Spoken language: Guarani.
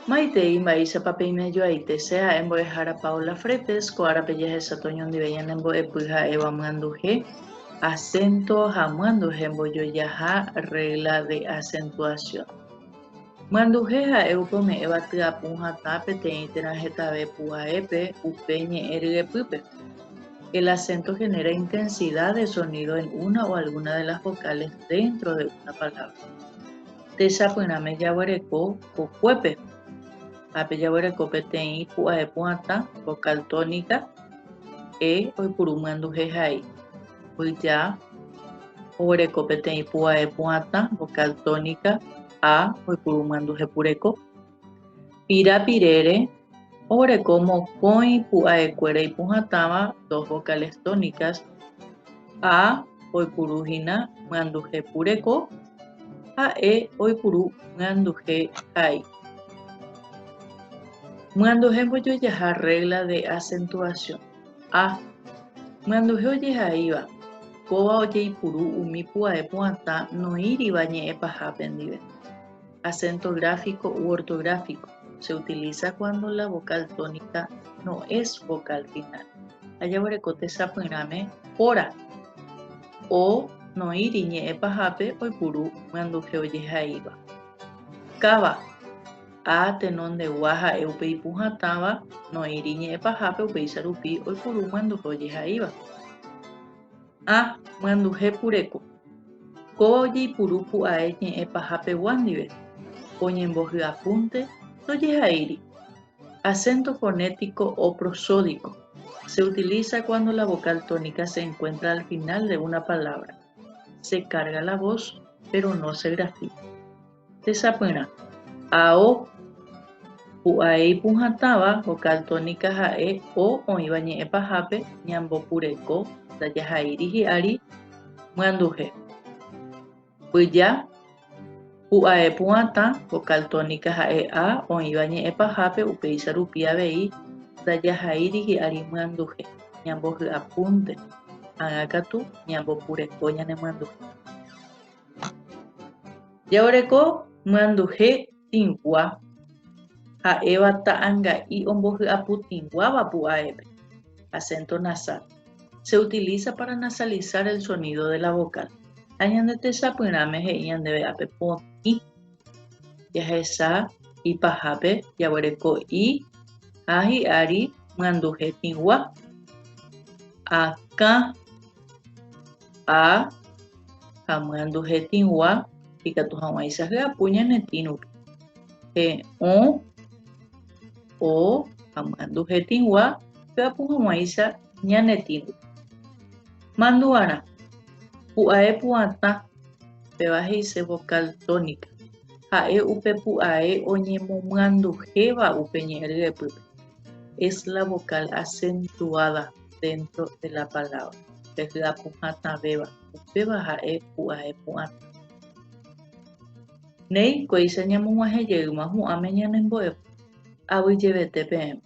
Maitei, mba'éichapa peime joaite che ha'e mbo'ehára Paula Fretes, ko árape jahecháta oñondive ñane mbo'epy ha'éva myanduhe, acento ha myanduhe mbojojaha regla de acentuación. Myanduhe ha'e upe ome'ẽva tyapu hatã peteĩ térã hetave pu'aépe upe ñe'ẽ ryepýpe. El acento genera intensidad de sonido en una o alguna de las vocales dentro de una palabra. Techapyrãme jaguereko kokuépe. Ápe jaguereko peteĩ pu'ae pu'atã, vocal tónica, e oipuru myanduhe hai. Mbyja oguereko peteĩ pu'ae pu'atã, vocal tónica, a oipuru myanduhe pureko. Pira pirére oguereko mokõi pu'aekuéra ipuhatãva, dos vocales tónicas, a oipuru hína myanduhe pureko ha e oipuru myanduhe hai. Myanduhe mbojojaha regla de acentuación. A. Myanduhe ojehaíva, kóva ojeipuru umi pu'ae pu'atã noĩriva ñe'ẽ pahápe ndive. Acento gráfico u ortográfico, se utiliza cuando la vocal tónica no es vocal final. Ha jaguereko tesapyrãme póra. O noĩri ñe'ẽ pahápe oipuru myanduhe ojehaíva. Káva. A tenondegua ha'e upe ipuhatãva noĩri ñe'ẽ pahápe upéicha rupi oipuru myanduhe ojehaíva. A. Myanduhe pureko. Kóva ojeipuru pu'ae ñe'ẽ paha pegua ndive, oñembohyapúnte ndojehaíri. Acento fonético o prosódico. Se utiliza cuando la vocal tónica se encuentra al final de una palabra. Se carga la voz, pero no se grafica. Techapyrã. Ao, pu'ae ipuhatãva, vocal tónica ha'e o oĩva ñe'ẽ pahápe ñambopureko ndajahaíri hi'ári myanduhe. Mbyja, pu'ae pu'atã, vocal tónica ha'e a oĩva ñe'ẽ pahápe upéicha rupi avei ndajahaíri hi'ári myanduhe, ñambohy'apúnte, ág̃a katu ñambopureko ñane myanduhe. Jaguereko myanduhe tĩgua ha'éva ta'anga'i ombohy'aputĩguáva pu'aépe, acento nasal. Se utiliza para nasalizar el sonido de la vocal. Ha ñande techapyrãme he'i ñandéve ápe potĩ. Jahecha ipahápe jaguereko i ha hi'ári myanduhe tĩgua. Akã. A ha myanduhe tĩgua ikatu hag̃uáicha hyapu ñane tĩ rupi. He'õ, o ha myanduhe tĩgua hyapu hag̃uáicha ñane tĩ rupi. Mandu'arã, pu'ae pu'atã, péva he'ise vocal tónica, ha'e upe pu'ae oñemomyanduhéva upe ñe'ẽ ryepýpe. Es la vocal acentuada. dentro de la palabra, pe hyapu hatãvéva, upéva ha'e pu'ae pu'atã. Néi, kóicha ñamog̃uahẽ jeýma hu'ãme ñane mbo'epy. Avyjevete peẽme.